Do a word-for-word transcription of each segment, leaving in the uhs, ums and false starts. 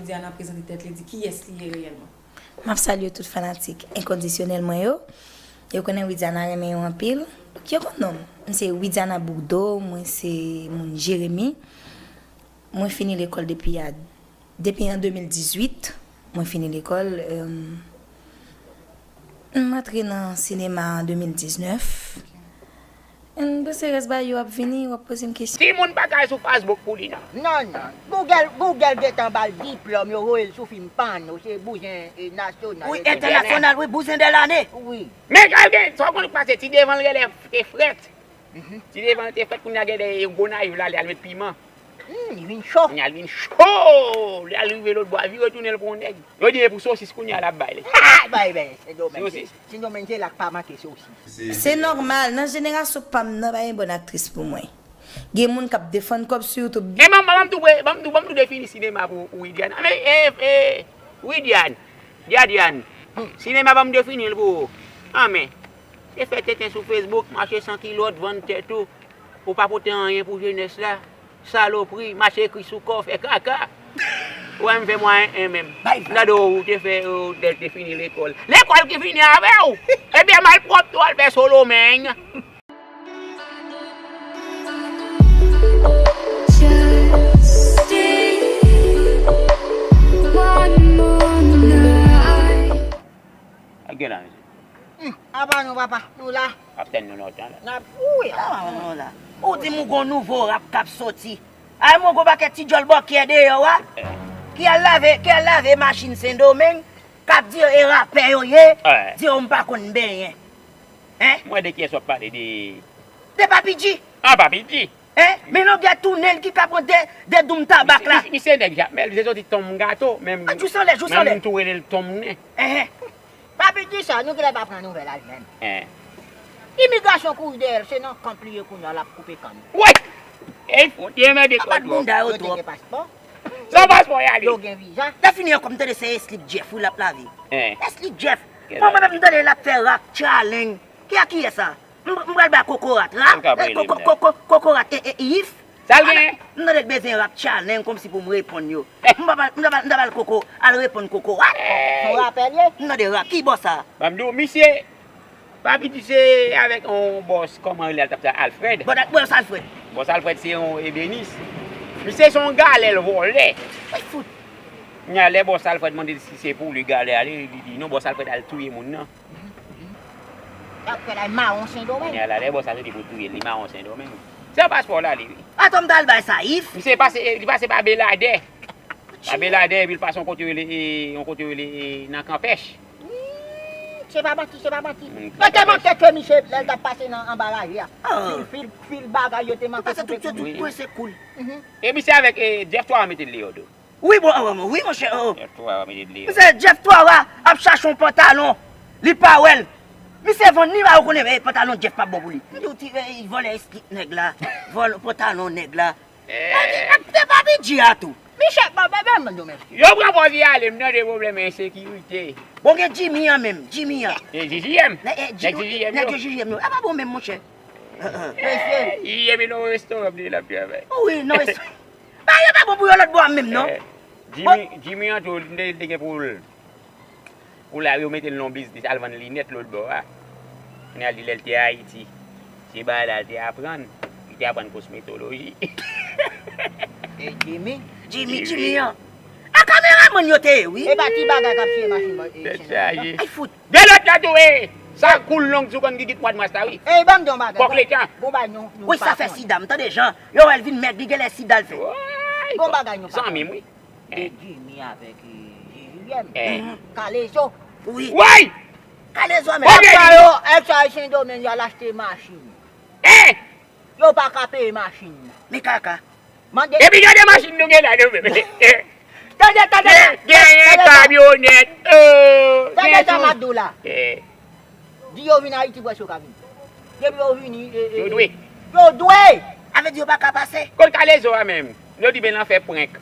Widiana prezante tèt li, di kiyès li ye reyèlman. M ap salye tout fanatik enkondisyonèl mwen yo. Yo konnen Widiana renmen yo anpil. Yo konn non m. M se Widiana Bourdeau, mwen se moun Jeremi. Mwen fini lekòl depi a, depi an de mil dizuit, mwen fini lekòl. M antre nan sinema an de mil diznèf. M panse rès bagay yo ap vini, w ap poze m kesyon. Timoun pa ka al sou Facebook pou li non. Non, non. Google, Google gentan ba l diplòm, yo voye l sou fim pòno, se bouzen e, nasyonal. Wi, entènasyonal, wi, bouzen de lane. Wi. Men kal gen, sa w konn k pase, ti devan l genlè te frèt. Ti devan l te frèt, kounye a genlè yon gwo nayiv la, li al met piman. Hmm, li vin cho. Kounye a l vin cho. Li al rive lòt bò a, vire tounen l pran yon nèg. Yo di e pou sosis kounye a l ap bay li. Ha! Bay, bay, Sendomeng. Sosis. Sendomeng se la k pa manke sosis. Se nòmal, nan jenerasyon pa m nan, pa gen bòn aktris pou mwen. Gen moun k ap defann kòb sou YouTube. E ban m, ban m tou, ban m tou, ban m tou defini sinema pou, pou Widiana. Men, e, e, Widiane, Diadiane, sinema ban m defini l pou ou. Anmè, se fè tenten sou Facebook, mache san kilòt, vann tèt ou. Ou pa pote anyen pou jenès la. Salopri, mache ekri sou kò w, fè kaka. Ou wè m fè mwayen en menm. Bay, bay. Gade ou te fè, ou te, te fini lekòl. Lekòl ki fini avè w. Ebyen, malpwòpte w al fè Solomeng. Al gen la, mesye. Hmm, apa nou, papa? Nou la. Ap tann nou lontan la. N ap, wi, apa nou la? Ou di m ou gon nouvo rap k ap soti. Ay, mwen gon pakèt ti djòl bòkyè deyò a. Ki al lave, ki al lave machin Sendomeng, k ap di e rapè yo ye, di yo m pa konn benyen. Hein? Mwen de kiyès w ap pale de? De Papi G. Ah, Papi G. Hein? Men longè tounen l ki ka pran de, de doum tabak la. Misye, misye nèg Jamèl, misye soti Tonm Gato, menm. Ah, Jousanlè, Jousanlè. Menm m tou rele l Tonm Nen. Hein, hein. Papi G sa, nou genlè pa pran nouvèl a l menm. Hein. Imigrasyon kouri dèyè l, se nan kanp li ye kounye a, l ap koupe kann. Woy! Ey, fout, li enmède kòd. Abat bounda yo twòp. Yo te gen paspò. San paspò y ale. Yo gen viza. Lè fini ankò, m tande se Esli Jeff, wi, l ap lave. Hein. Esli Jeff. Bon, mwen menm m tande l ap fè rap, challenge. Ki a kiyès sa? M, m pral bay kokorat la. Kokorat e, e, e, Yif. Sa l genyen? M tande l bezwen rap challenge kòmsi pou m reponn yo. M pa, m pa, m pa bay koko, al reponn kokorat. Son rapè l ye? M tande rap. Ki bò sa? Ban m di w, misye, Papi G se avèk yon bòs, kòman rele l t ap sa, Alfred. Bòs Alfred. Bòs Alfred se yon ebenis. Misye se yon galè l vòlè. Ay fout. Kounye a lè bòs Alfred mande l si se pou li galè a, li, li di non, bòs Alfred al touye moun nan. Sa k fè la, mawon Sendomeng. Kounye a la, lè bòs la te di pou touye l, li mawon Sendomeng. Se paspò l ale, wi. Atò m t al bay sa, Yif. Misye pase, li pase pa Beladè. Pa Beladè, epi l pase yon kote yo rele, e, yon kote yo rele, e, nan Kanpèch. Hmm, se pa manti, se pa manti. Yo te manke ke misye, lè l t ap pase nan anba lari a. Fil, fil, fil bagay, yo te manke koupe tout. Tout pwen se koul. E misye avèk, e, Jeff Twara mete l deyò tou. Wi, bon, oh, wi, monchè, oh. Jeff Twara mete l deyò. Misye Jeff Twara ap chache yon pantalon, li pa wè l. Misye vann li, ba yo konnen, eh, pantalon Jeff pa bon pou li. M di w ti, eh, vòlè eslit nèg la, vòlè pantalon nèg la. Eh. Epi, epi, te pa bidji a tou. Michel, bon, bon, bon, bon, mesye. Yo pran pòz y ale, m tande pwoblèm ensekirite. Bon, gen Jimmy an menm, Jimmy an. E, J J M. Nèg J J M yo. Nèg J J M yo. A pa bon menm, monchè. Eh, J J M e nan restoran m te l ap travay. Wi, nan restoran. Bagay yo pa bon pou yo lòt bò a menm, non. Eh, Jimmy, Jimmy an tou, li te, li te gen pou l, pou l al yo mete l nan biznis, al vann linèt lòt bò a. Kounye a l di lè l te Ayiti, se bagay la l te aprann, li te aprann kosmetoloji. E Jimmy? Jimmy, Jimmy an. A kameramann yo te ye, wi. E pa ti bagay k ap siye machin, e, tèt chaje. Ay, fout. De lòt la tou, e, sa koul long sou kòn gigit mwa d mas la, wi. Ey, ban m di yon bagay. Kòk letan. Bon, bay nou, nou. Wi, sa fè sida, m tande jan yo wè l vin mèg, li genlè sida l fè. Bon bagay nou pa zanmi m, wi. De Jimmy avèk, e, J J M. Eh. Kalezo. Wi. Woy! Kalezo a menm. Èk sa yo, èk sa yo Sendomeng, y al achte machin. Eh! Yo pa ka peye machin nan. Men kaka. Mande. Epi gade machin nou gen la nou menm. Tande, tande, tande. Genyen kamyonèt. Tande sa m ap di w la. Di yo vin Ayiti, pou wè si yo ka vin. Depi yo vini, e, e, yo dwe. Yo dwe. Sa vle di yo pa ka pase. Kot Kalezo a menm? Yo di men l an fè prank.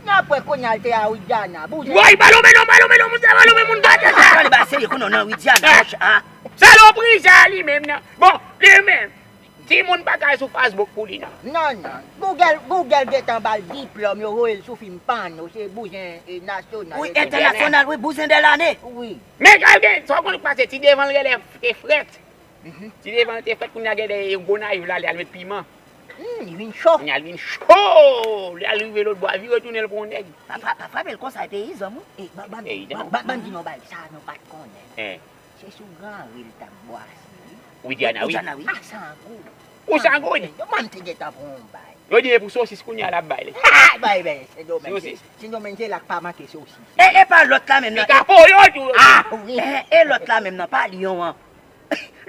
Nan prank kounye a l te a Widiana. Boujè. Woy, pa lonmen non, pa lonmen non, monchè, pa lonmen moun gate sa. Pale ba serye konnen w nan Widiana, monchè, a. Salopri sa li menm nan. Bon, li menm. Timoun pa ka al sou Facebook pou li non. Non, non. Google, Google gentan ba l diplòm, yo voye l sou fim pano, se bouzen e, nasyonal, wi, entènasyonal, wi, bouzen de lane. Wi. Men kal gen, sa w konn k pase, ti devan l genlè te frèt. Ti devan l te frèt, kounye a genlè Gonayiv la, li al met piman. Hmm, li vin cho. Kounye a l vin cho. Li al rive lòt bò a, vire tounen l pran yon nèg. Pa, pa, pa frape l konsa, e peyizan, wi. E, ban, ban, ban, ban m di nou yon bagay, sa nou pa t konnen. Se sou Granri l t ap bwase, wi. Widiana, wi. Widiana, wi. A, Sangoud. Ou Sangoud? Yo, mwen, m te gentan pran yon bay. Yo di e pou sosis kounye a l ap bay li. Ha! Bay, bay, Sendomeng. Sosis. Sendomeng, se la k pa manke sosis. E, e pa lòt la menm nan. Li ka po yo tou. A, wi. E, e lòt la menm nan, pa lyon an.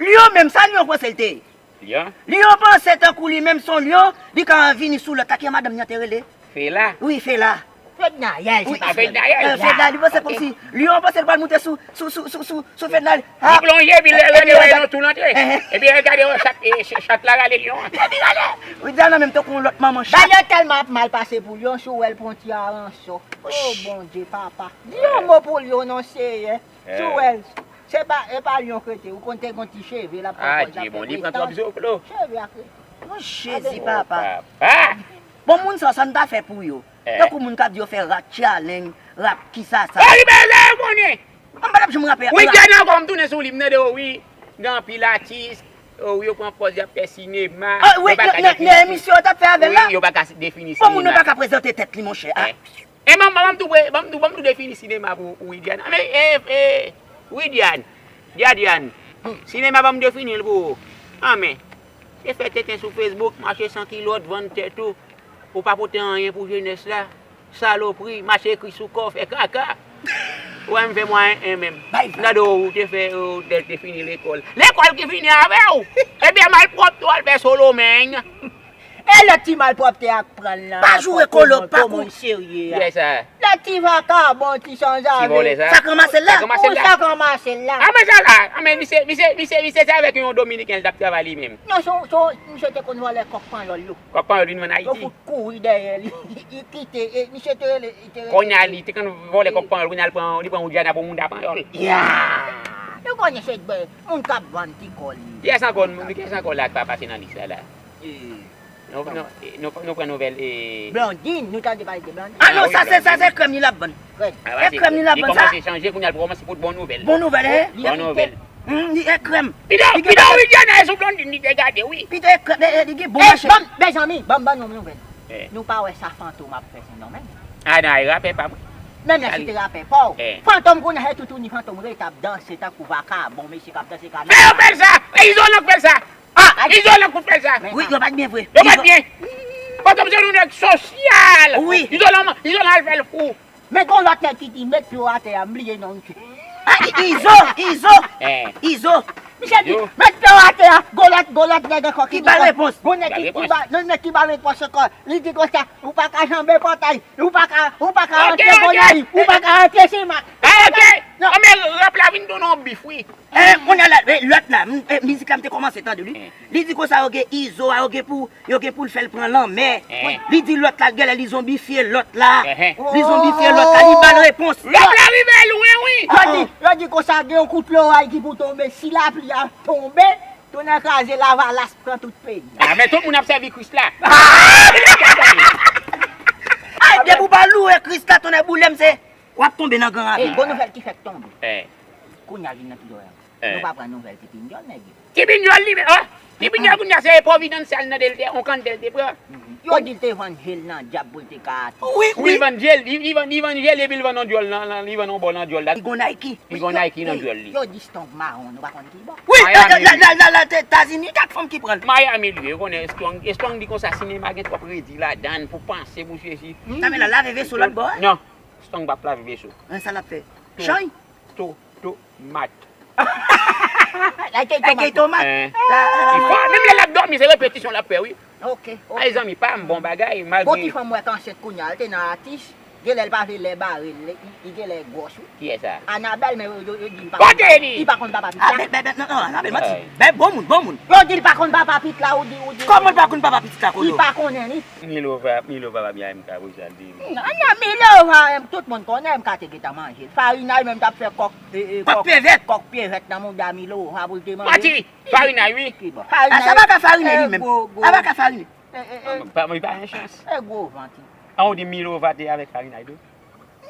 Lyon menm, sa lyon panse l te ye? Lyon? Lyon panse tankou li menm se yon lyon, li ka vini sou lòt la, ki madanm li an te rele? Fela. Wi, Fela. Fednaelle, se pa Fednaelle. Fednaelle, li panse kòmsi lyon panse l pral moute sou, sou, sou, sou, sou, sou Fednaelle. Li plonje, epi lè, lè, lè, lè, nou tou l antre. Epi lè, gade, wè, chat, e, ch-, chat la rale lyon an. Epi rale. Widiana menm tankou yon lòt manman chat. Dayè tèlman ap mal pase pou lyon, si w wè l pran ti aransò. O Bondye, papa. Di yon mo pou lyon non, Seyè. Si w wè l, se pa, e pa lyon k rete, ou konn te gon ti cheve l ap fè. Adye, bon, li pran twòp zoklo. Cheve ak rete. O Jezi, papa. Bon, moun sa, sa n ta fè pou yo? Tankou moun k ap di yo fè rap challenge, rap kisa sa. Wi, men sa yo konnen. An pa t ap janm rape. Wi, dènye ankò, m tounen sou li, m tande, o wi, gen anpil atis, o wi, yo pran pòz, y ap fè sinema. Wi, nan emisyon yo t ap fè avè l la. Wi, yo pa ka defini sinema. Bon, moun nan pa ka prezante tèt li, monchè. E ban m, ban m tou pre-, ban m tou, ban m tou defini sinema pou, pou Widiana. Men, e, e, Widiane, Diadiane, sinema ban m defini l pou ou. An men, se fè tenten sou Facebook, mache san kilòt, vann tèt ou. Ou pa pote anyen pou jenès la. Salopri, mache ekri sou kò w, fè kaka. Ou wè m fè mwayen en menm. M tande w te fè, ou te, te fini lekòl. Lekòl ki fini avè w! Ebyen malpwòpte w al fè Solomeng. E lòt ti malpwòpte a k pran l lan. Pa joure kolo, pa kou. Moun serye a. Lòt ti vakabon, ti sanzave. Ti vòlè sa. Sa k ranmase l la. Sa k ranmase l la. Sa k ranmase l la. A men sa la. A men misye, misye, misye, misye se avèk yon dominiken l t ap travay li menm. Non, se, se, misye te konn vòlè kòk panyòl yo. Kòk panyòl vin vann Ayiti. Yo fout kouri dèyè li. Li kite, e, misye te rele, li te rele. Kounye a li te konn vòlè kòk panyòl, kounye a li pran, li pran Widiana pou mouda panyòl. Ya. Nou konnen se moun k ap vann ti kò li. Kiyès ankò, kiyès ankò la k pa pase nan lis la la? Nou, nou, nou, nou pran nouvèl, e. Blondine, nou tande pale de Blondine. A non, sa se, sa se krèm li l ap vann. Krèm. E krèm li l ap vann sa. Li kòmanse chanje, kounye a l kòmanse pot bon nouvèl. Bon nouvèl, e? Bon nouvèl. Hmm, li e krèm. Pito, pito Widiana e sou Blondine li te gade, wi. Pito e krèm, e, e, li gen bon mache. Ban m, mezanmi, ban m ban nou nouvèl. Nou pa wè sa Fantom ap fè Sendomeng? A non, ay rapè pa mwen. Menm lè se te rapè pa w. Fantom kounye a se toutouni Fantom rete ap danse tankou vakabon, mesye k ap danse kanal. Fè yo fè l sa! E Izolan k fè l sa! A, Izolan k fout fè l sa. Wi, yo pa t byen vre. Yo pa t byen. Fantom se yon nèg sosyal. Wi. Izolan, Izolan al fè l fou. Men gon lòt nèg ki di, met pye w atè a, m bliye non l. A, I-, Izo, Izo, Izo. Misye di, met pye w atè a, gon lòt, gon lòt nèg ankò ki di, gon nèg ki, ki ba, yon nèg ki ba l repons ankò. Li di konsa, ou pa ka janbe pòtay, ou pa ka, ou pa ka rantre Gonayiv, ou pa ka rantre Senmak. A, ok. Non. A, men rap la vin tounen yon bif, wi. E, kounye a la, e, lòt la, m, e, mizik la, m te kòmanse tande li. Li di konsa, yo gen Izo a, yo gen pou, yo gen pou l fè l pran lanmè. Li di lòt la, l genlè li zonbifye lòt la. Li zonbifye lòt la, li ba l repons. Lòt la rive lwen, wi. Yo di, yo di konsa, gen yon kout loray ki pou tonbe. Si lapli a tonbe, tounen kraze lavalas pran tout peyi. A, men tout moun ap sèvi Kris la. Ay, depi w pa louwe Kris la, tonnè boule m, se w ap tonbe nan gran ravi. E, bon nouvèl ki fèk tonbe. Kounye a vin nan pi dòyè. Nou pa pran nouvèl Ti Pindyòl, nèg yo. Ti Pindyòl li menm, o! Ti Pindyòl kounye a se Providence al nan delte, on kanntè l te pran. Yo di l te vann je l nan dyab pou l te ka atis. Wi, wi. Li vann je l, li, li vann, li vann je l epi l vann on dyòl nan, nan, li vann on bò nan dyòl la. Li gon Nike. Li gon Nike nan dyòl li. Yo di Strong mawon, nou pa konn ki bò. Wi, la, la, la, la, la, Etazini, gad fanm ki pran l. Miami li ye, ou konnen Strong, Strong di konsa sinema gen twòp redi ladan l pou panse pou sesi. Sa vle lave veso lòt bò a? Non, Strong p ap lave veso. Sa l ap fè? Chay? To, tomat. Lakèy tomat. Lakèy tomat. Li fò, menm lè l ap dòmi, se repetisyon l ap fè, wi. Ok, ok. Ay, zanmi pa m, bon bagay, malgre. Bon, ti fanm wè k ansent kounye a, l te nan atis. Genlè l pa vle lè bare l, li, li genlè gwòs wi. Kiyès sa? Anabèl, men yo, yo, yo di l pa konn Kote papa, li? Li pa konn papa Pit la. Ah, bèl, bèl, bèl, non, non, Anabèl, manti. Ay. Bèl bon moun, bon moun. Yo di l pa konn papa Pit la, ou di, ou di. Kòman l pa konn papa Pit la, Kolo? Li pa konnen li. Milova, Milova pa byen M K pou sa l di. Non, non, Milova, em, tout moun konnen M K te gentan manje l. Farinay menm t ap fè kòk, e, e, Kòk kòk, pye vèt. Kòk pye vèt nan mouda Milova pou l te manje. Manti! Farinay, wi. Ki bò? A, sa pa ka Farinay li menm. Sa pa ka Farinay. E, e, e. Pa, li pa gen chans. E gwo vant li. An, ou di Milova te avèk Farinay tou?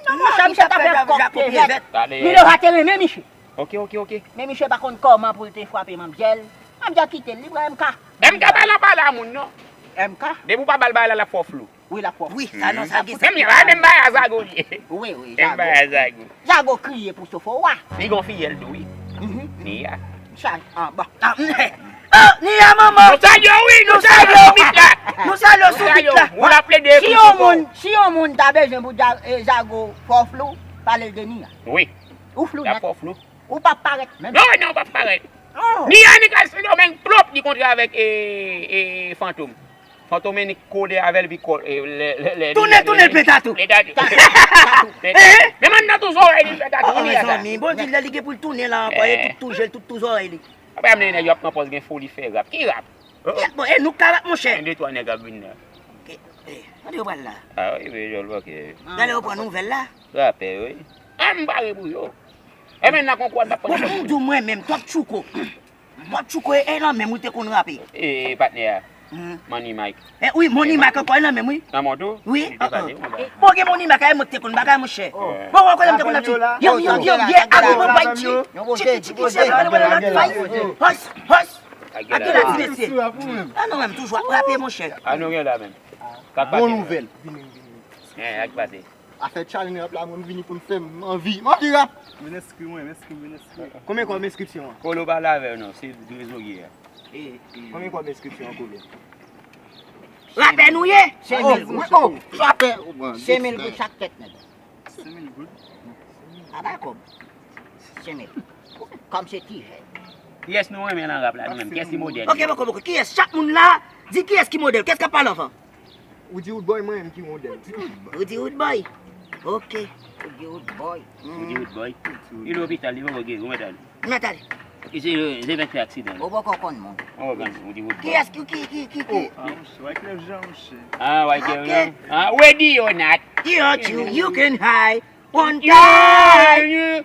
Non, monchè, misye t ap fè kòk pye vèt. Milova te renmen misye. Ok, ok, ok. Men misye pa konn kòman pou l te frape manmzèl. Manmzèl kite l, li pran M K. M K pa nan pale a moun, non. M K? Depi w pa ba l bagay la, l ap fè w flou. Wi, l ap fè w flou. Wi, sa non, sa gen. Menm, menm bagay a Zago li ye. Wi, wi, Zago. Menm bagay a Zago. Zago kriye pou sofe w a. Li gon fiyèl tou, wi. Mhm. Ni a. Sa, ah, bon. Ah, mm, eh. Oh, Nia manman. Nou salye w, wi, nou salye w sou bit la. Nou salye w sou bit la. Moun ap plede pou sofe w. Si yon moun, si yon moun ta bezwen pou Za-, eh, Zago fè w flou, pale l de Nia. Wi. Ou flou nèt. L ap fè w flou. Ou p ap parèt menm. Non, non, ou p ap parèt. Oh. Nia, ni kal Sendomeng, plop, li kontre avèk, e, e, Fantom. Fantom, ni kole avè l, pi kole, e, lè, lè, lè, tounen, tounen, l fè tatou. Fè tatou. Fè tatou. Eh? Men mann nan tou zòrèy li fè tatou, oh, wi, mezanmi, bon, di lè li gen pou l tounen la ankò, e, eh, tout tou je l, tout tou zòrèy li. Apre, amenè nèg yo ap pran pòz gen foli fè rap. Ki rap? Oh. Bon, e nou ka rap, monchè. Gen de twa nèg ap vin la. Ok. Eh, kote yo pral la? Ah, wi, men jòl, ok. Gade yo pran nouvèl la. Rapè, wi. Ah, m pare pou yo. E men nan konkou a, n ap pran. Bon, m di w mwen menm, Twòp Tchouko. Twòp Tchouko, e, e nan menm ou te konn rape. E, patnè a. Hmm. Money Mike. E, wi, Money Mike ankò, e nan menm, wi. Nan mòto? Wi. Li te pase, wi. Bon, gen Money Mike, e mwen ki te konn bagay, monchè. Bon, bon, kote m te konn ap di, yo, yo, yo, ye, a, bon, bon, bon, bon, tchiki, tchiki, chè, mwen, mwen, mwen, fay. Hòs, hòs. Ak gèla ti mesye. Ah, non, menm, toujou ap rape, monchè. Ah, nou gen la menm. Bon nouvèl. Vini, vini. Eh, ak pase. Afè challenge rap la, mwen, m vini pou m fè, m anvi, m anvi rap. Mwen enskri, mwen, m enskri, mwen enskri. Konbyen kòb enskripsyon an? Kolo pale avè w non, se trezorye a. Konbyen kòb enskripsyon an, Kolo? Rapè nou ye? Senk mil goud. Oh, rapè. Senk mil goud chak tèt, nèg. Senk mil goud. A pa kòb. Senk mil. Kòm se ti jèn. Kiyès nou renmen nan rap la, nou menm? Kiyès ki modèl? Ok, bòkò, bòkò. Kiyès? Chak moun la, di kiyès ki modèl. Kiyès k ap pale anvan? Ou di Roodboy, mwen menm ki modèl. Ou di Roodboy. Ok. Ou di Roodboy. Ou di Roodboy. Li lopital, li poko geri, ou mèt ale. Ou mèt ale. Li se, se fèk fè aksidan. Ou poko konn moun. Ou konn, ou di Roodboy. Kiyès ki, ki, ki, ki, ki? Ah, monchè, Wyclef Jean, monchè. Ah, Wyclef Jean. Ah, Weddy Yonat. You, you, you can hide. One time.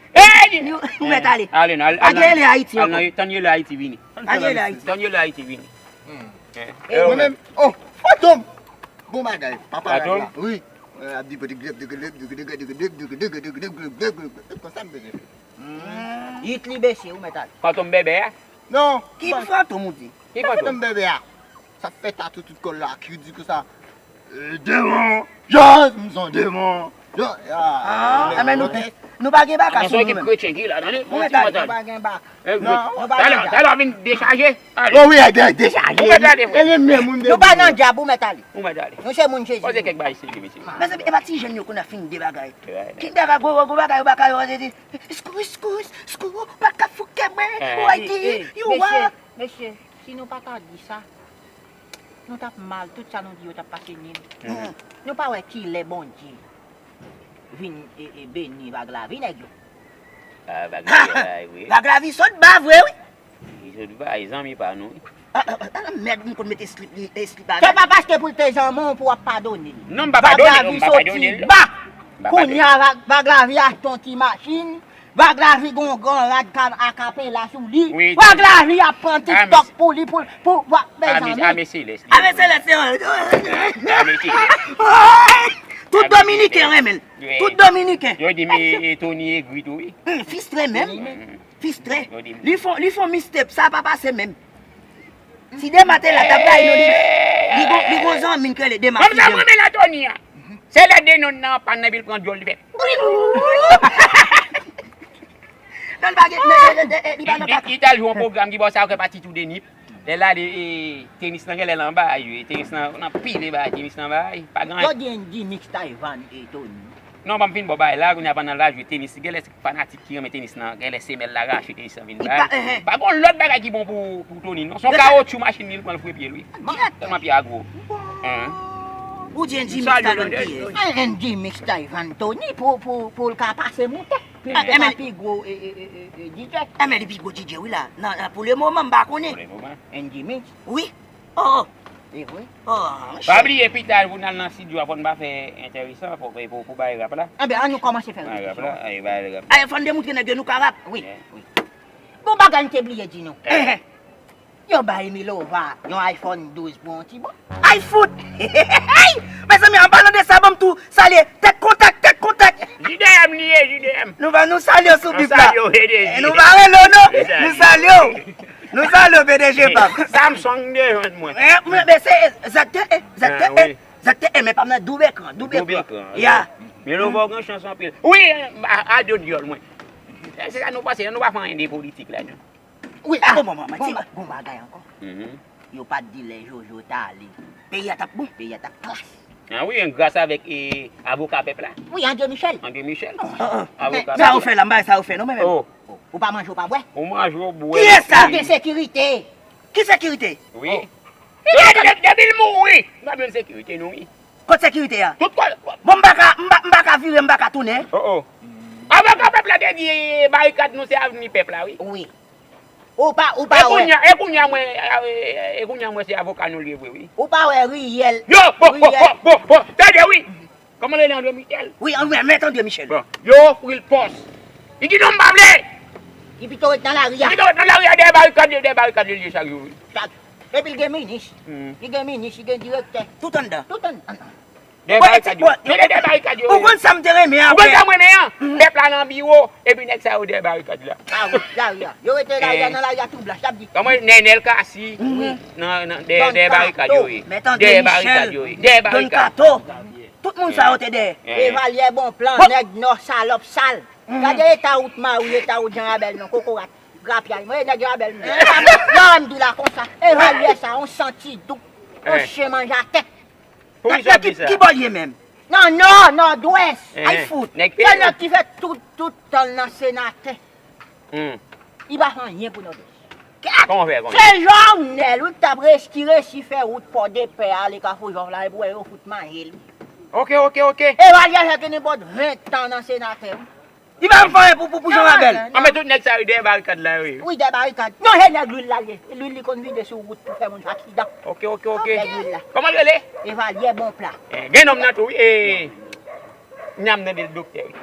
Ou mèt ale. Ale, ale, ale. Tann Yele Ayiti ankò. Tann Yele Ayiti vini. Tann Yele Ayiti. Tann Yele Ayiti vini. E mwen menm, oh, Fantom. Bon bagay, papa rap la. Wi. Ap di konsa m bezwen fè. Hit li bese, ou mèt ale. Fantom bèbè a? Non. Ki Fantom ou di? Ki Fantom? Fantom bèbè a. Sa fè tatou tout kò l la, ki di konsa. E demon! Jazz, m son demon! Ah, men nou, nou pa gen baka sou nou menm. Kretyen ki la, tande. Bon, nou pa gen baka. Nou pa gen djab. Talè, talè vin dechaje. Oh wi, dechaje. Ou mèt ale, frè. Nou pa nan djab, ou mèt ale. Ou mèt ale. Nou se moun Jezi. Poze kèk bagay serye, mesye. Mezanmi, e pa ti jèn yo konn ap fin de bagay. Ki bagay, gwo, gwo bagay, yo pa ka yo di, skou, skou, skou, pa ka fouke mwen. Ou a di, yo wa. Mesye, mesye, si nou pa ta di sa, nou t ap mal, tout sa nou di yo t ap pase nil. Nou pa wè kilè Bondye vin, e, e, beni Vag Lavi, nèg yo. Ah, Vag Lavi, ay, wi. Vag Lavi sot ba vre, wi. Li sot ba, e zanmi pa nou, wi. Ah, ah, ah, ah, mèd, m konn mete slip li, e slip avè l. Se pa paske pou l te zanmi w pou w ap padone l. Non, m pa padone l, m pa padone l. Vag Lavi soti ba. Kounye a, Vag, Vag Lavi achte yon ti machin. Vag Lavi gon gran rad ka-, akapela sou li. Wi, Vag Lavi ap pran TikTok pou li, pou, pou, pou, mezanmi. Ame Selès, se. Ame Selès. Tout Dominiken renmen l. Tout Dominiken. Yo di, men, e, Tony egri tou, wi. Hum, fistre menm. Fistre. Li fon, li fon mistake, sa pa pase menm. Si Dema te la, t ap rayi nou, li, li gon, li gon zanmi l k rele Dema. Kòm sa mwen renmen la Tony a. Se lè de nonm nan an pann nan, epi l pran djòl, li fè. Non, li pa gen, li pa nan kaka. Li t al jwe yon pwogram ki bò sa, yo fè pati tou de nip. Lè l ale, e, tenis nan genlè l anba, e, tenis nan, nan pile bagay, tenis nan bagay, pa gen anyen. Yo di Andy Mix Taiwan e Tony. Non, ban m fin bò bagay la, kounye a pandan l va jwe tenis, genlè se fanatik ki renmen tenis nan, genlè semèl la rache, tenis nan vin bay. Pa gon lòt bagay ki bon pou, pou Tony, non. Se yon kawotchou machin li, li pran l fouye pye l, wi. Tèlman pye a gwo. Hein. Ou di N G Mix Tayvon kiyès? N G Mix Tayvon Tony pou, pou, pou l ka pase moute. Enben li pi gwo, e, e, e, e, e, D J. Enben li pi gwo D J wi la. Nan, nan, pou le moman m pa konnen. N G Mix. Wi. Oh, oh. E vre. Oh, monchè. Pa bliye pita pou n al nan estidyo a fò n pa fè enteresan pou, pou, pou bay rap la. Enben an nou kòmanse fè repetisyon. Bay rap la, ay bay rap. Ay fò n demoutre nèg yo nou ka rap. Wi. Wi. Gon bagay m te bliye di nou. Yo bay Milova yon iPhone douz pou yon ti bon. Ay fout! Mezanmi, an palan de sa, ban m tou salye Tèk Kontak, Tèk Kontak. J D M li ye, J D M. Nou va nou salye w sou bib la. Salye w, P D G. Nou va rele w non. Nou salye w. Nou salye w, P D G pa m. Samsung de jwenn mwen. Eh, mwen, men se, eh, zèk te, eh, zèk te, eh, zèk te, eh, men pa m nan doub ekran, doub ekran. Doub ekran. Ya. Milova gen chans anpil. Wi, a, a de dyòl mwen. Se sa nou panse, nou pa fè anyen de politik la, non. Wi, ah, bon, bon, bon, bon, ti ba-, bon bagay ankò. Yo pa t di lè Jojo t ale. Peyi a t ap bon, peyi a t ap klas. Ah wi, gras avèk, eh, avoka pèp la. Wi, André Michel. André Michel. Avoka pèp la. Sa ou fè la, m bay sa ou fè non, men menm. Oh. Ou pa manje, ou pa bwè. Ou manje, ou bwè. Kiyès sa? Ou gen sekirite. Ki sekirite? Wi. Depi, depi, depi l mouri, nou ap jwenn sekirite nou, wi. Kot sekirite a? Tout kò. Bon, m pa ka, m pa, m pa ka vire, m pa ka tounen. Oh, oh. Avoka pèp la te di, eh, barikad nou se avni pèp la, wi. Wi. Ou pa, ou pa wè. E kounye a, e kounye a mwen, e, e, e kounye a mwen se avoka nou l ye vre, wi. Ou pa wè riyèl. Yo, bon, bon, bon, bon, bon. Tande, wi. Kòman l rele André Michel? Wi, André, mèt André Michel. Bon. Yo ofri l pòs. Li di non, m pa vle. Li pito ret nan lari a. Li pito ret nan lari a, dèyè barikad, dèyè barikad li ye chak jou, wi. Chak. Epi l gen minis. Li gen minis, li gen direktè. Tout anndan. Tout anndan. Dèyè barikad yo. Bon, bon, men dèyè barikad yo. Ou konn sa m te renmen apre? Ou konn sa m renmen an? Pèp la nan biwo, epi nèg sa yo dèyè barikad la. Ah wi, lari a. Yo rete lari a, nan lari a tou blanch, y ap di. Kòman Nènèl Kasi, nan, nan, dèyè, dèyè barikad yo ye. Dèyè barikad yo ye. Dèyè barikad. Tout moun sa yo te dèyè. Evalyè Bonplan, nèg Nò, salòp sal. Gade eta wout Mari, eta wout Jan Rabèl non, kokorat, grapyay. Mwen, nèg Jan Rabèl, mwen. Yo, m di la konsa. Evalyè sa, on santi douk, on chen manje atè. Nan ki bò l ye menm? Nan nò, nòdwès. Ay fout. Se nèg ki fè tout, tout tan l nan senatè. Li pa fè anyen pou nòdwès. Kòman fè, kòman? Se Jovenel, wi, ki t ap resi, resi fè wout Pòdepè ale Kafou Jòf la, epi w wè yo fout manje l. Ok, ok, ok. Evalyè fè gen nenpòt ven tan nan senatè, wi. Li pa fè anyen pou, pou, pou Jan Rabèl. An, men tout nèg sa yo dèyè barikad la yo ye. Wi, dèyè barikad. Non, se nèg lwil la l ye. Lwil li konn vide sou wout pou fè moun aksidan. Ok, ok, ok. Nèg lwil la. Kòman l rele? Evalyè Bonplan. Eh, gen nonm nan tou, wi. Eh, n ap mande l doktè, wi.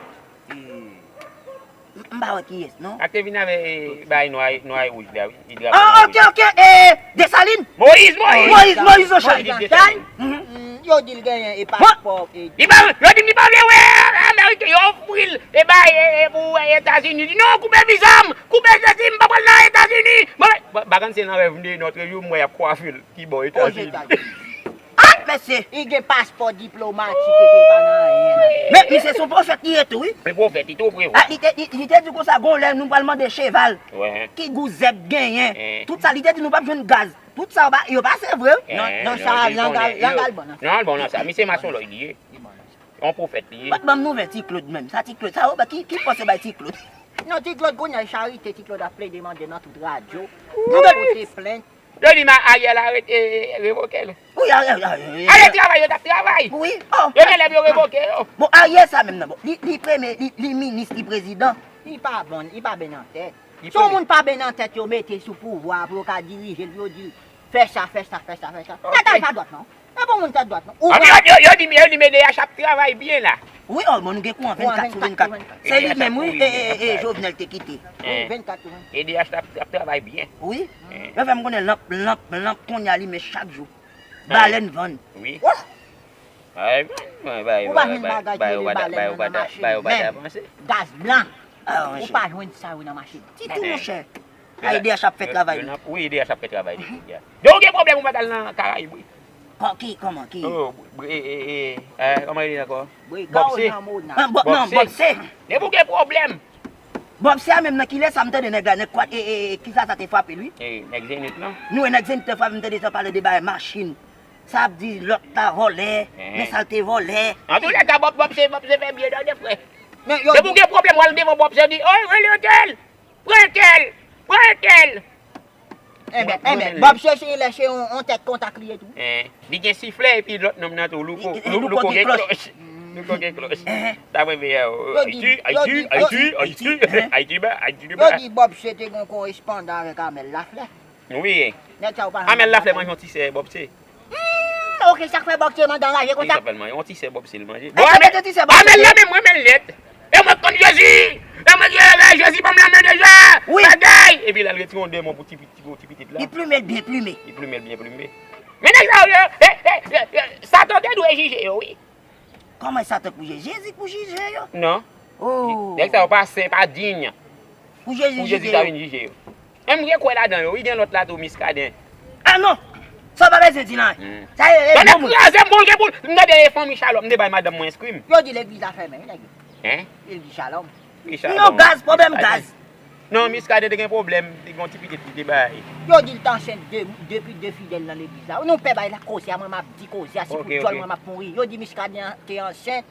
M pa wè kiyès, non. Ak te vin avè, eh, bay nwa, nwa e wouj la, wi. Ah, ok, ok. Eh, Desalin. Moyiz, Moyiz. Moyiz, Moyiz Ochan. Moyiz Desalin. Yo di l genyen e paspò. Li pa, yo di m li pa vle wè Ameriken, yo ofri l e bay, e, e pou Etazini. Li di non, koupe viza m, koupe sesi, m pa pral nan Etazini. Bon, ba-, bakann se nan rèv m de nòt jou m wè y ap kwafe l ki bò Etazini. Ah, mesye. Li gen paspò diplomatik epi l pa nan anyen. Men misye se yon pwofèt li ye tou, wi. Men pwofèt li tou vre, wi. Ah, li te, li, li te di konsa, gon lè nou pral mande cheval. Ki gou zèb genyen. Tout sa, li te di nou p ap jwenn gaz. Tout sa yo pa, yo pa se vre, wi. Non, non, sa, lang al, lang al bon nan sa. Lang al bon nan sa. Misye masonlòy li ye. Yon pwofèt li ye. Ban, ban m nouvèl Ti Claude menm. Sa Ti Claude, sa yo ba, ki, ki pòs yo bay Ti Claude? Non, Ti Claude kounye a charite, Ti Claude ap plede mande nan tout radyo. Pou pote plent. Yo di m Ariel arete, revoke l. Wi, Ariel, Ariel. Ale travay, yo t ap travay. Wi, oh. Yo gen lè pou yo revoke yo. Bon, Ariel sa menm nan, bon, li, li premye, li, li minis, li prezidan. Li pa bon, li pa ben nan tèt. Se yon moun pa ben nan tèt yo mete sou pouvwa pou yo ka dirije l, pou yo di, fè sa, fè sa, fè sa, fè sa. Nèg la pa dwat non. E bon moun tèt dwat non. Ou yo, yo, yo di, yo di M D H ap travay byen la. Wi, oh, bon, nou gen kouran vennkat sou vennkat. Se li menm, wi, e, e, e, Jovenel te kite. Wi, vennkat sou vennkat. M D H ap, ap travay byen. Wi. Yo fè m konnen lanp, lanp, lanp kounye a limen chak jou. Balèn vann. Wi. Ou pa jwenn bagay ki rele balèn nan machin menm. Gaz blan. Ou pa jwenn sa yo nan machin ditou, monchè. A E D H ap fè travay li. Wi, E D H ap fè travay li. Donk, ou gen pwoblèm ou pa t al nan Karayib, wi. Ki, kòman, ki? Oh, e, e, e, e, kòman li ankò? Bòpse. Bòpse. Depi ou gen pwoblèm. Bòpse a menm nan kilè sa m tande nèg la, nèg kwat, e, e, e, kisa sa te frape l, wi? E, nèg Zenith lan. Nou wè nèg Zenith te frape, m tande sa pale de bagay machin. Sa ap di lòt la vòlè, men sa l te vòlè. Antoulèka, Bòp, Bòpse, Bòpse fè byen tande frè. Depi ou gen pwoblèm, w al devan Bòpse, di, oh, rele entèl, pran entèl, pran entèl. Enben, enben, Bob Sesey lè se yon, yon tèt kontak li ye tou. Li gen siflè epi lòt nonm nan tou, Louko, Louko gen klòch. Louko gen klòch. Dapre V A O. Yo di, yo di, yo di, Ayiti, Ayiti, Ayiti, Ayiti, yo di Bob Sesey te gen korespondan avèk Amèl Laflè. Wi. Nèg sa yo pa Amèl Laflè manje yon ti sè Bob Sesey. Hmm, ok, sa k fè Bob Sesey mande anraje konsa? Sa fè l manje yon ti sè Bob Sesey l manje. Bon, Amèl la menm mwen men lèt. E mwen konn Jezi. E mwen di, "Eh, Jezi ban m lanmen deja." Wi. Bagay. Epi l al retire yon dèmon pou ti, ti, ti pitit la. Li plime l byen plime. Li plime l byen plime. Men nèg sa yo, eh, eh, eh, eh, Satan te dwe jije yo, wi. Kòman Satan pou jije? Jezi pou jije yo. Non. Oh. Nèg sa yo pa sen, pa diy. Pou Jezi ta vin jije yo. Menm gen kwè ladan yo, wi, gen lòt la tou, Miskaden. Ah non! Sa w pa bezwen di nan. Sa e, e, bon moun. Kraze m, bon, gen pou m tande e fanmi Shalom, m te bay madanm mwen enskri m. Yo di legliz la fèmen, wi, nèg yo. Hein? Legliz Shalom. Wi, Shalom. Non, gaz, pwoblèm gaz. Non, Miskaden te gen pwoblèm, te gen yon ti pitit li te bay. Yo di l t ansent de, depi de fidèl nan legliz la. Nou pè bay la koze a, mwen m ap di koze a, si pou djòl mwen m ap mouri. Yo di Miskaden te ansent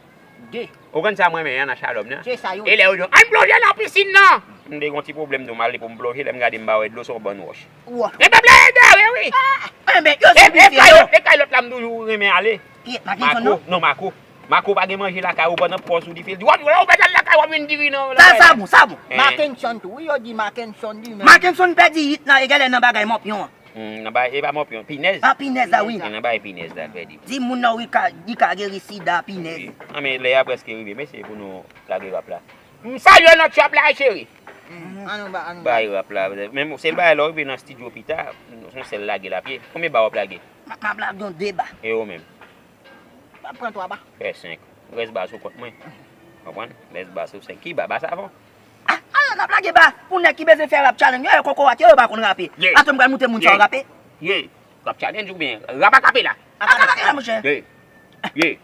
de. Ou konn sa mwen renmen an nan Shalom nan? Se sa yo. E lè yo di, "Ann plonje nan pisin nan!" M te gen yon ti pwoblèm tou, m ale pou m plonje, lè m gade m pa wè dlo, se yon bann wòch. Wòch. E pèp la egare, wi. Ah, enben, yo e, e siplifiye kay yo. E kay lòt la m toujou renmen ale. Ki, Mackenson, non? Mako, non, Mako. Mako pa gen manje lakay ou pandan pòz ou dife. L di, "W ap, w ap al lakay, w ap vin diri nan lakay la." Sa, sa bon, sa bon. Mackenson tou, wi, yo di Mackenson li menm. Mackenson pèdi it nan, egalè nan bagay mòpyon an. Hmm, nan bay, e pa mòpyon, pinèz. Ah, pinèz la, wi. Nan bay pinèz la, pèdi. Di moun nan, wi, ka, li ka geri sida, pinèz. Wi. An, men lè a prèske rive, mesye, pou nou lage rap la. M salye w nan trap la, cheri. Hmm, an nou ba, an nou ba. Bay rap la. Men se l bay lè w rive nan estidyo pita, yon sèl lage l ap ye. Konbyen ba w ap lage? M ap lage yon de ba. E ou menm? M ap pran twa ba. Fè senk. Rès ba sou kont mwen. Konprann? Rès ba sou senk. Ki ba? Ba savon. Ah, ah, n ap lage ba pou nèg ki bezwen fè rap challenge. Yo, yo kokorat, yo, yo pa konn rape. Atò m pral moute moun sa yo rape. Ye. Rap challenge oubyen rap akapela? Akapela, monchè. Ye. Ye.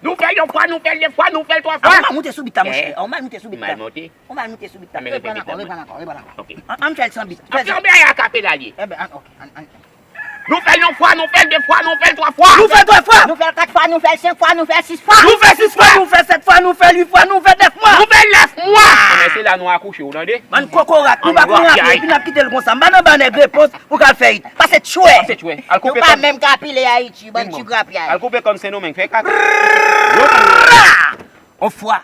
Nou fè l yon fwa, nou fè l de fwa, nou fè l twa fwa. Ou mal moute sou bit la, monchè. Ou mal moute sou bit la. Ou mal moute sou bit la. Reprann ankò, reprann ankò, reprann ankò. Ok. An, an fè l san bit. Fè l san bit. An fè akapela li. Enben, an, ok. An, an. Nou fè l yon fwa, nou fè l de fwa, nou fè l twa fwa. Nou fè twa fwa. Nou fè l kat fwa, nou fè l senk fwa, nou fè l sis fwa. Nou fè sis fwa, nou fè sèt fwa, nou fè uit fwa, nou fè nèf mwa. Nou fè nèf mwa. Enben, se la nou akouche, ou tande? Bann kokorat, nou pa konn rape, epi n ap kite l konsa. M pa nan ba nèg repons pou k al fè it. Pase tchwè. Pase tchwè. Al koupe kòn. Nou pa menm ka pile Ayiti, bann ti grapyay. Al koupe kòn Sendomeng, fè kaka. On fwa.